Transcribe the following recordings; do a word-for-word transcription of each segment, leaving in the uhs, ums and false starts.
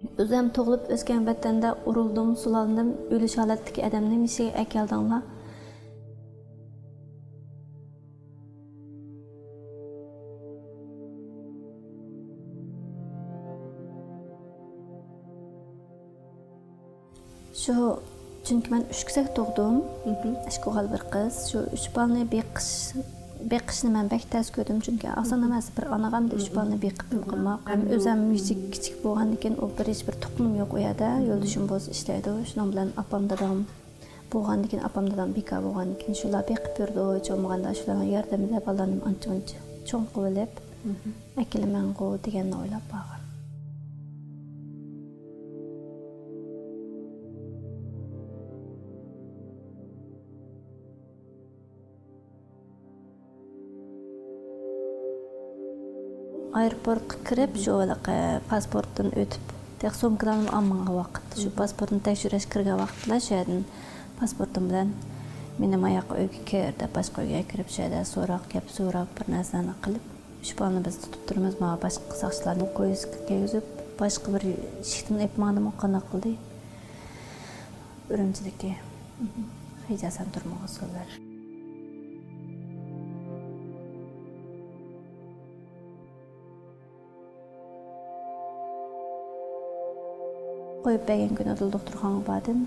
ئۆزۈم تۇغۇلۇپ ئۆسكەن ۋەتەندە ئۇرۇلدۇم، سۇلاندىم، ئۆلۈش ھالەتتىكى ئادەمنى نېمىشقا ئەكەلدىڭلار؟ شۇ، چۈنكى مەن ئۈچ كېسەك تۇغدۇم. مھم. ئىككى ئوغۇل، بىر قىز. شۇ ئۈچ بالىنى بېقىش، بېقىشنى مەن بەك تەس كۆردۈم، چۈنكى ئاسان ئەمەس، بىر ئانىغا ئەمدى ئۈچ بالىنى بېقىپ بېقىماق. ھەم ئۆزۈم يېشى كىچىك بولغاندىكىن، ئۇ بىر ھېچ بىر تۇغقىنىم يوق ئۇ يەردە. يولدىشىم بولسا ئىشلەيدۇ. شۇنىڭ بىلەن ئاپام، دادام بولغاندىكىن، ئاپام، دادام بىكار بولغاندىكىن، شۇلار بېقىپ يۈرىدۇ. ھېچ بولمىغاندا شۇلارنىڭ ياردىمىدە بالىلارنى ئانچە مۇنچە چوڭ قىلىۋېلىپ، ئەكېلىمەنغۇ دېگەننى ئويلاپ بارغان. ئايروپورتقا كىرىپ، شۇ ھېلىقى پاسپورتتىن ئۆتۈپ، تېخى سومكىلارنى ئالمىغان ۋاقىت، شۇ پاسپورتنى تەكشۈرۈش كىرگەن ۋاقىتلا شۇ يەردىن پاسپورتۇم بىلەن مېنى ماياققا ئۆيگە كىر دەپ، باشقا ئۆيگە كىرىپ، شۇ يەردە سوراق، گەپ سوراپ، بىر نەرسىلەرنى قىلىپ، شۇ بالىنى بىز تۇتۇپ تۇرىمىز، ماڭا باشقا ساقچىلارنى كويسكا كىرگۈزۈپ، باشقا بىر ئىشىكتىن ئېلىپ ماڭدىمۇ قانداق قىلدى؟ ئۈرۈمچىدىكى خىجاسەن تۈرمىگە سولىدى. قويۇپ بەرگەن كۈنى دوختۇرخانىغا باردىم.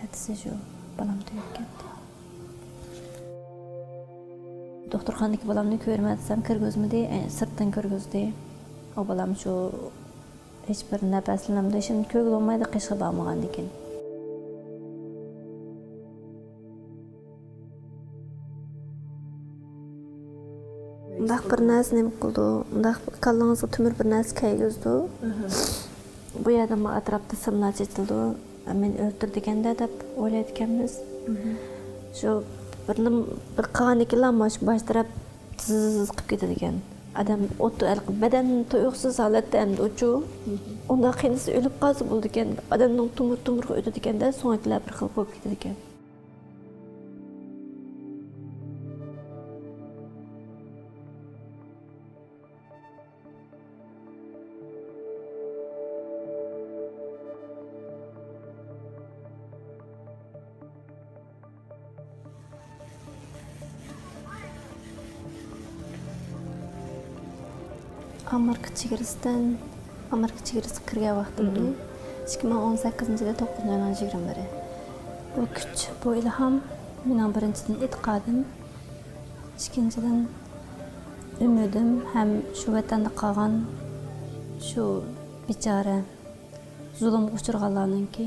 ئەتىسى شۇ بالام تۈگەپ كەتتى. دوختۇرخانىدىكى بالامنى كۆرىمەن دېسەم، كىرگۈزمىدى، ئە، سىرتتىن كىرگۈزدى. ئۇ بالام شۇ ھېچ بىر نەپەسلىنەمدۇ، ھېچنېمە كۆرگىلى بولمايدۇ، قېشىغا بارمىغاندىكىن. مۇنداق بىر نەرسە نېمە قىلىدۇ، مۇنداق كاللىڭىزغا تۆمۈر بىر نەرسە كەيگۈزىدۇ. بۇ يەردە ما ئەتراپتا سىملار چېچىلىدۇ. مېنى ئۆلتۈرىدىكەن-دە دەپ ئويلايدىكەنمىز. شۇ بىر نېمە، بىر قىلغاندىكىنلا مانا شۇ باش تەرەپ زىز قىلىپ كېتىدىكەن. ئادەم ئوت، ھېلىقى بەدەن تۇيۇقسىز ھالەتتە ئەمدى ئۇچۇ. ئۇنداق قىينىسا ئۆلۈپ قالسا بولىدىكەن. بەدەننىڭ تومۇر-تومۇرىغا ئۆتىدىكەن-دە، سۆڭەكلەر بىر خىل بولۇپ كېتىدىكەن. ئامېرىكا چېگرىسىدىن، ئامېرىكا چېگرىسىغا كىرگەن ۋاقتىمدىن، ئىككى مىڭ ئون سەككىزىنچى يىلى توققۇزىنچى ئاينىڭ يىگىرمە بىرى. بۇ كۈچ، بۇ ئىلھام مېنىڭ بىرىنچىدىن ئېتىقادىم، ئىككىنچىدىن ئۈمىدىم ھەم شۇ ۋەتەندە قالغان شۇ بىچارە زۇلۇمغا ئۇچرىغانلارنىڭكى